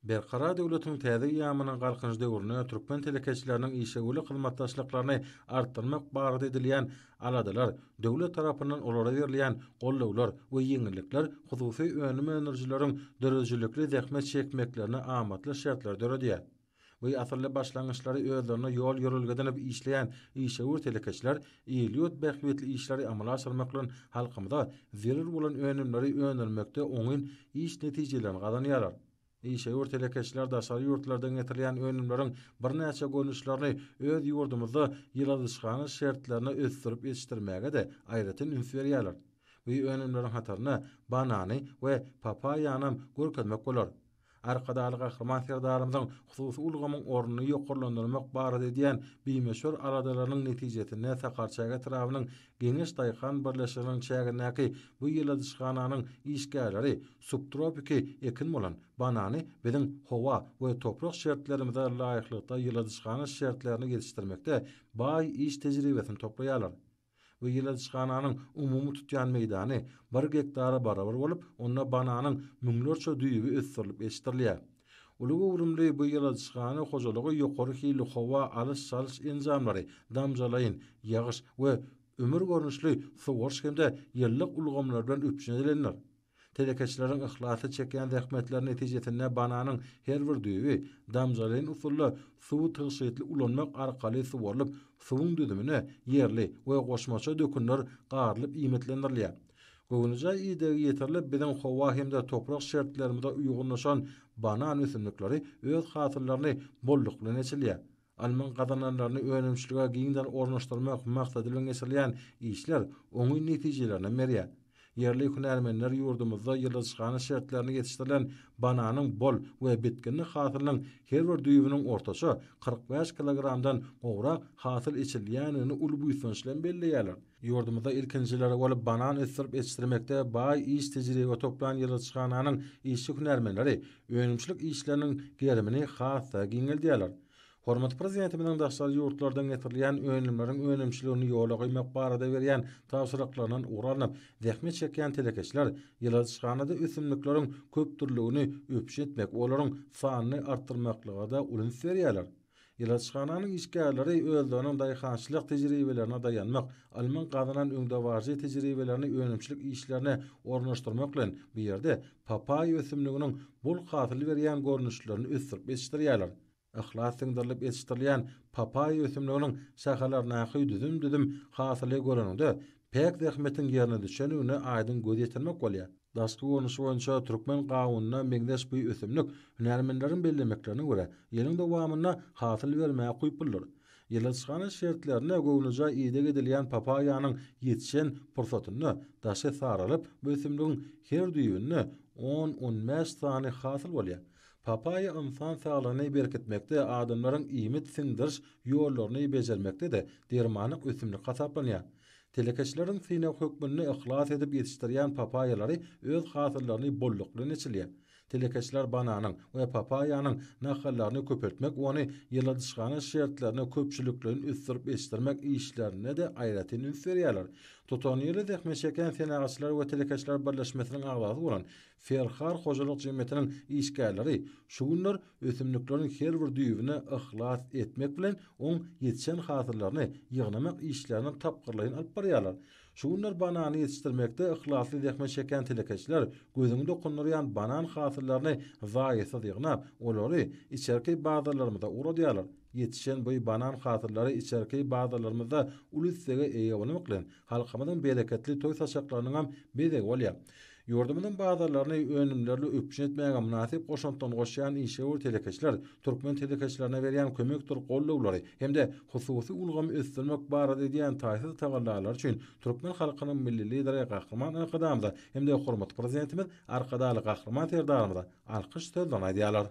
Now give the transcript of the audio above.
Berkarar döwletiň täze eýýamynyň Galkynyş döwründe türkmen telekeçileriniň işewürlik hyzmatdaşlyklaryny artdyrmak barada edilýän aladalar, döwlet tarapyndan olara berilýän goldawlar we ýeňillikler hususy önüm öndürijileriň döredijilikli zähmet çekmeklerine amatly şertleri döredýär. Bu asylly başlangyçlary özlerine ýol-ýörelge edinip işleýän işewür telekeçiler il-ýurt bähbitli işleri amala aşyrmak bilen halkymyza zerur bolan önümleri öndürmekde oňyn iş netijelerini gazanýarlar. Işewür telekeçiler daşary ýurtlardan getirilýän önümleriň birnäçe görnüşlerini öz ýurdumyzda ýyladyşhana şertlerinde ösdürip ýetişdirmäge-de aýratyn üns berýärler. Bu önümleriň hatarynda banany we papaýanam görkezmek bolar. Arkadagly Gahryman Serdarymyzyň hususy ulgamyň ornuny ýokarlandyrmak barada edýän bimöçber aladalarynyň netijesinde Sakarçäge etrabynyň Geňeş daýhan birleşiginiň çägindäki bu ýyladyşhananyň işgärleri subtropiki ekin bolan banany biziň howa we toprak şertlerimize laýyklykda ýyladyşhana şertlerinde ýetişdirmekde baý iş tejribesini toplaýarlar. Bu ýyladyşhananyň umumy tutýan meýdany bir gektara barabar bolup, onda bananyň müňlerçe düýbi ösdürilip ýetişdirilýär. Uly göwrümli bu ýyladyşhana hojalygy ýokary hilli howa alyş-çalyş enjamlary, damjalaýyn, ýagyş we ümür görnüşli suwaryş hem-de ýyllyk ulgamlary bilen üpjün edilendir. Telekeçileriň yhlasly çekýän zähmetleri netijesinde bananyň her bir düýbi damjalaýyn usulda suwy tygşytly ulanmak arkaly suwarylyp, suwuň düzümine ýerli we goşmaça dökünler garylyp iýmitlendirilýär. Göwnejaý idegi ýetirilip, biziň howa hem-de toprak şertlerimize uýgunlaşan banan ösümlikleri öz hasyllaryny bolluk bilen eçilýär. Ylmyň gazananlaryny önümçilige giňden ornaşdyrmak maksady bilen geçirilýän işler oňyn netijelerinem berýär. Ýerli hünärmenler ýurdumyzda ýyladyşhana şertlerinde ýetişdirilen bananyň bol we bitginli hasylynyň her bir düýbüniň ortaça 45 kilogramdan gowrak hasyl eçilýändigini uly buýsanç bilen belleýärler. Ýurdumyzda ilkinjiler bolup banan ösdürip ýetişdirmekde baý iş tejribe toplan ýyladyşhananyň işçi-hünärmenleri önümçilik işleriniň gerimini has-da giňeldýärler. Hormatly Prezidentimiziň daşary ýurtlardan getirilýän önümleriň önümçiligini ýola goýmak barada berýän tabşyryklaryndan ugur alnyp, zähmet çekýän telekeçiler ýyladyşhanada ösümlikleriň köpdürlüligini üpjün etmek, olaryň sanyny artdyrmaklyga-da uly üns berýärler. Ýyladyşhananyň işgärleri özleriniň daýhançylyk tejribelerine daýanmak, ylmyň gazanan öňdebaryjy tejribelerini önümçilik işlerine ornaşdyrmak bilen, bu ýerde papaýa ösümliginiň bol hasyl berýän görnüşlerini ösdürip ýetişdirýärler. Yhlas siňdirilip ýetişdirilýän papaýa ösümliginiň şahalaryndaky düzüm-düzüm hasyly göreniňde, päk zähmetiň ýerine düşendigine aýdyň göz ýetirmek bolýar. Daşky görnüşi boýunça türkmen gawunyna meňzeş bu ösümlik, hünärmenleriň bellemeklerine görä, ýylyň dowamynda hasyl bermäge ukyplydyr. Ýyladyşhana şertlerinde göwnejaý ideg edilýän papaýanyň ýetişen pursatynda daşy saralyp, bu ösümligiň her düýbünde on-on bäş sany hasyl bolýar. Papaýa ynsan saglygyny berkitmekde, adamlaryň iýmit siňdiriş ýollaryny bejermekde-de dermanlyk ösümlik hasaplanýar. Telekeçileriň synag hökmünde yhlas edip ýetişdirýän papaýalary öz hasyllaryny bolluk bilen eçilýär. Telekeçiler bananyň we papaýanyň nahallaryny köpeltmek, ony ýyladyşhana şertlerinde köpçülikleýin ösdürip ýetişdirmek işlerine-de aýratyn üns berýärler. Tutanýerli zähmet çekýän Senagatçylar we telekeçiler birleşmesiniň agzasy bolan Ferhar hojalyk jemgyýetiniň işgärleri şu günler ösümlikleriň her bir düýbüne yhlas etmek bilen, oň ýetişen hasyllaryny ýygnamak işlerini tapgyrlaýyn alyp barýarlar. Şu günler banany ýetişdirmekde yhlasly zähmet çekýän telekeçiler gözüňi dokundyrýan banan hasyllaryny zaýasyz ýygnap, olary içerki bazarlarymyza ugradýarlar. Ýetişen bu banan hasyllary içerki bazarlarymyzda uly islege eýe bolmak bilen, halkymyzyň bereketli toý saçaklarynyňam bezegi bolýar. Ýurdumyzyň bazarlaryny önümlerli üpjün etmäge mynasyp goşantlaryny goşýan işewür telekeçiler türkmen telekeçilerine berýän kömekdir goldawlary hem-de hususy ulgamy ösdürmek barada edýän taýsyz tagallalary üçin türkmen halkynyň Milli Lideri Gahryman Arkadagymyza hem-de hormatly Prezidentimiz Arkadagly Gahryman Serdarymyza alkyş sözlerini aýdýarlar.